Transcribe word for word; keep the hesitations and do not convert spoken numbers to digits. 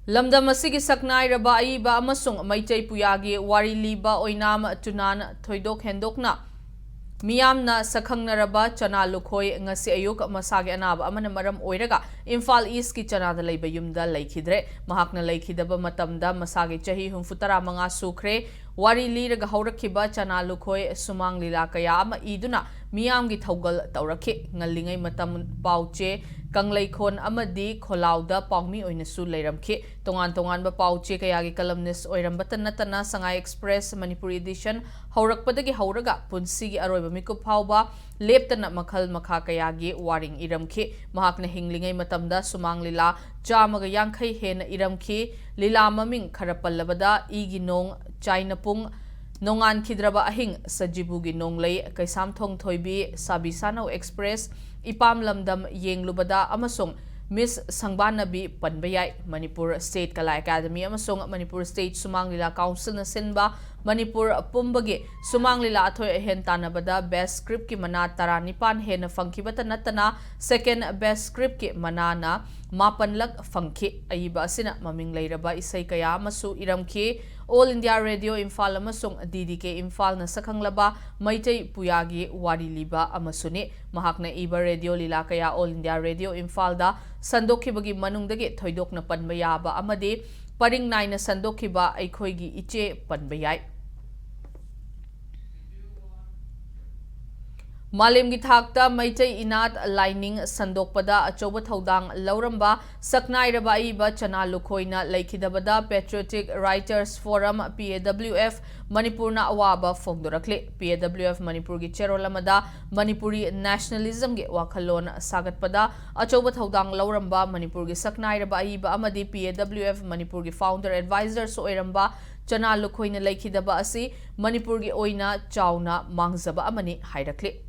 ꯂꯝꯗꯝ ꯑꯁꯤꯒꯤ ꯁꯛꯅꯥꯏꯔꯕ ꯑꯏꯕ ꯑꯃꯁꯨꯡ ꯃꯩꯇꯩ ꯄꯨꯌꯥꯒꯤ ꯋꯥꯔꯤ ꯂꯤꯕ ꯑꯣꯏꯅꯥꯝ ꯇꯨꯅꯥꯟ ꯊꯣꯏꯗꯣꯛ ꯍꯦꯟꯗꯣꯛꯅ ꯃꯤꯌꯥꯝꯅ ꯁꯛꯈꯪꯅꯔꯕ ꯆꯅꯥ ꯂꯨꯈꯣꯏ ꯉꯁꯤ ꯑꯌꯨꯛ ꯃꯁꯥꯒꯤ ꯑꯅꯥꯕ ꯑꯃꯅ ꯃꯔꯝ ꯑꯣꯏꯔꯒ ꯏꯝꯐꯥꯜ ꯏꯁꯀꯤ ꯆꯅꯥꯗ ꯂꯩꯕ ꯌꯨꯝꯗ ꯂꯩꯈꯤꯗ꯭ꯔꯦ꯫ ꯃꯍꯥꯛꯅ ꯂꯩꯈꯤꯗꯕ ꯃꯇꯝꯗ ꯃꯁꯥꯒꯤ ꯆꯍꯤ ꯍꯨꯝꯐꯨ ꯇꯔꯥ ꯃꯉꯥ ꯁꯨꯈ꯭ꯔꯦ꯫ ꯋꯥꯔꯤ ꯂꯤꯔꯒ ꯍꯧꯔꯛꯈꯤꯕ ꯆꯅꯥ ꯂꯨꯈꯣꯏ ꯁꯨꯃꯥꯡ ꯂꯤꯂꯥ ꯀꯌꯥ ꯑꯃ ꯏꯗꯨꯅ ꯃꯤꯌꯥꯝꯒꯤ ꯊꯧꯒꯜ ꯇꯧꯔꯛꯈꯤ꯫ ꯉꯜꯂꯤꯉꯩ ꯃꯇꯝ ꯄꯥꯎꯆꯦ ꯀꯪꯂꯩꯈꯣꯟ ꯑꯃꯗꯤ ꯈꯣꯂꯥꯎꯗ ꯄꯥꯎꯃꯤ ꯑꯣꯏꯅꯁꯨ ꯂꯩꯔꯝꯈꯤ꯫ ꯇꯣꯉꯥꯟ ꯇꯣꯉꯥꯟꯕ ꯄꯥꯎꯆꯦ ꯀꯌꯥꯒꯤ columnist ꯑꯣꯏꯔꯝꯕꯇ ꯅꯠꯇꯅ ꯁꯉꯥꯏ ꯑꯦꯛꯁꯄ꯭ꯔꯦꯁ ꯃꯅꯤꯄꯨꯔꯤ edition ꯍꯧꯔꯛꯄꯗꯒꯤ ꯍꯧꯔꯒ ꯄꯨꯟꯁꯤꯒꯤ ꯑꯔꯣꯏꯕ ꯃꯤꯀꯨꯞ ꯐꯥꯎꯕ ꯂꯦꯞꯇꯅ ꯃꯈꯜ ꯃꯈꯥ ꯀꯌꯥꯒꯤ ꯋꯥꯔꯦꯡ ꯏꯔꯝꯈꯤ꯫ ꯃꯍꯥꯛꯅ ꯍꯤꯡꯂꯤꯉꯩ ꯃꯇꯝꯗ ꯁꯨꯃꯥꯡ ꯂꯤꯂꯥ ꯆꯥꯝꯃꯒ ꯌꯥꯡꯈꯩ ꯍꯦꯟꯅ ꯏꯔꯝꯈꯤ꯫ ꯂꯤꯂꯥ ꯃꯃꯤꯡ ꯈꯔ ꯄꯜꯂꯕꯗ ꯏꯒꯤ ꯅꯣꯡ, ꯆꯥꯏꯅꯄꯨꯡ, ꯅꯣꯡꯉꯥꯟꯈꯤꯗ꯭ꯔꯕ ꯑꯍꯤꯡ, ꯁꯖꯤꯕꯨꯒꯤ ꯅꯣꯡꯂꯩ, ꯀꯩꯁꯥꯝꯊꯣꯡ ꯊꯣꯏꯕꯤ, ꯁꯥꯕꯤ ꯁꯥꯅꯧ ꯑꯦꯛꯁꯄ꯭ꯔꯦꯁ, ꯏꯄꯥꯝ ꯂꯝꯗꯝ ꯌꯦꯡꯂꯨꯕꯗ ꯑꯃꯁꯨꯡ ꯃꯤꯁ ꯁꯪꯕꯥꯟꯅꯕꯤ ꯄꯟꯕ ꯌꯥꯏ꯫ ꯃꯅꯤꯄꯨꯔ ꯁ꯭ꯇꯦꯠ ꯀꯂꯥ ꯑꯦꯀꯥꯗꯃꯤ ꯑꯃꯁꯨꯡ ꯃꯅꯤꯄꯨꯔ ꯁ꯭ꯇꯦꯠ ꯁꯨꯃꯥꯡ ꯂꯤꯂꯥ ꯀꯥꯎꯟꯁꯤꯜꯅ ꯁꯤꯟꯕ ꯃꯅꯤꯄꯨꯔ ꯄꯨꯝꯕꯒꯤ ꯁꯨꯃꯥꯡ ꯂꯤꯂꯥ ꯑꯊꯣꯏ ꯑꯍꯦꯟ ꯇꯥꯟꯅꯕꯗ best scriptꯀꯤ ꯃꯅꯥ ꯇꯔꯥꯅꯤꯄꯥꯟ ꯍꯦꯟꯅ ꯐꯪꯈꯤꯕꯇ ꯅꯠꯇꯅ second best scriptꯀꯤ ꯃꯅꯥꯅ ꯃꯥꯄꯟꯂꯛ ꯐꯪꯈꯤ꯫ ꯑꯏꯕ ꯑꯁꯤꯅ ꯃꯃꯤꯡ ꯂꯩꯔꯕ ꯏꯁꯩ ꯀꯌꯥ ꯑꯃꯁꯨ ꯏꯔꯝꯈꯤ꯫ All India Radio ꯏꯝꯐꯥꯜ ꯑꯃꯁꯨꯡ DDK ꯏꯝꯐꯥꯜꯅ ꯁꯛꯈꯪꯂꯕ ꯃꯩꯇꯩ ꯄꯨꯌꯥꯒꯤ ꯋꯥꯔꯤ ꯂꯤꯕ ꯑꯃꯁꯨꯅꯤ꯫ ꯃꯍꯥꯛꯅ ꯏꯕ ꯔꯦꯗꯤꯑꯣ ꯂꯤꯂꯥ ꯀꯌꯥ All India Radio ꯏꯝꯐꯥꯜꯗ ꯁꯟꯗꯣꯛꯈꯤꯕꯒꯤ ꯃꯅꯨꯡꯗꯒꯤ ꯊꯣꯏꯗꯣꯛꯅ ꯄꯟꯕ ꯌꯥꯕ ꯑꯃꯗꯤ ꯄꯔꯤꯡ ꯅꯥꯏꯅ ꯁꯟꯗꯣꯛꯈꯤꯕ ꯑꯩꯈꯣꯏꯒꯤ ꯏꯆꯦ ꯄꯟꯕ ꯌꯥꯏ꯫ ꯃꯥꯂꯦꯝꯒꯤ ꯊꯥꯛꯇ ꯃꯩꯇꯩ ꯏꯅꯥꯠ ꯂꯥꯏꯅꯤꯡ ꯁꯟꯗꯣꯛꯄꯗ ꯑꯆꯧꯕ ꯊꯧꯗꯥꯡ ꯂꯧꯔꯝꯕ ꯁꯛꯅꯥꯏꯔꯕ ꯑꯏꯕ ꯆꯅꯥ ꯂꯨꯈꯣꯏꯅ ꯂꯩꯈꯤꯗꯕꯗ Patriotic Writers Forum, PAWF, ꯃꯅꯤꯄꯨꯔꯅ ꯑꯋꯥꯕ ꯐꯣꯡꯗꯣꯔꯛꯂꯤ꯫ PAWF ꯃꯅꯤꯄꯨꯔꯒꯤ ꯆꯦꯔꯣꯜ ꯑꯃꯗ ꯃꯅꯤꯄꯨꯔꯤ nationalismꯒꯤ ꯋꯥꯈꯜꯂꯣꯟ ꯁꯥꯒꯠꯄꯗ ꯑꯆꯧꯕ ꯊꯧꯗꯥꯡ ꯂꯧꯔꯝꯕ ꯃꯅꯤꯄꯨꯔꯒꯤ ꯁꯛꯅꯥꯏꯔꯕ ꯑꯏꯕ ꯑꯃꯗꯤ PAWF ꯃꯅꯤꯄꯨꯔꯒꯤ founder advisorꯁꯨ ꯑꯣꯏꯔꯝꯕ ꯆꯅꯥ ꯂꯨꯈꯣꯏꯅ ꯂꯩꯈꯤꯗꯕ ꯑꯁꯤ ꯃꯅꯤꯄꯨꯔꯒꯤ ꯑꯣꯏꯅ ꯆꯥꯎꯅ ꯃꯥꯡꯖꯕ ꯑꯃꯅꯤ ꯍꯥꯏꯔꯛꯂꯤ꯫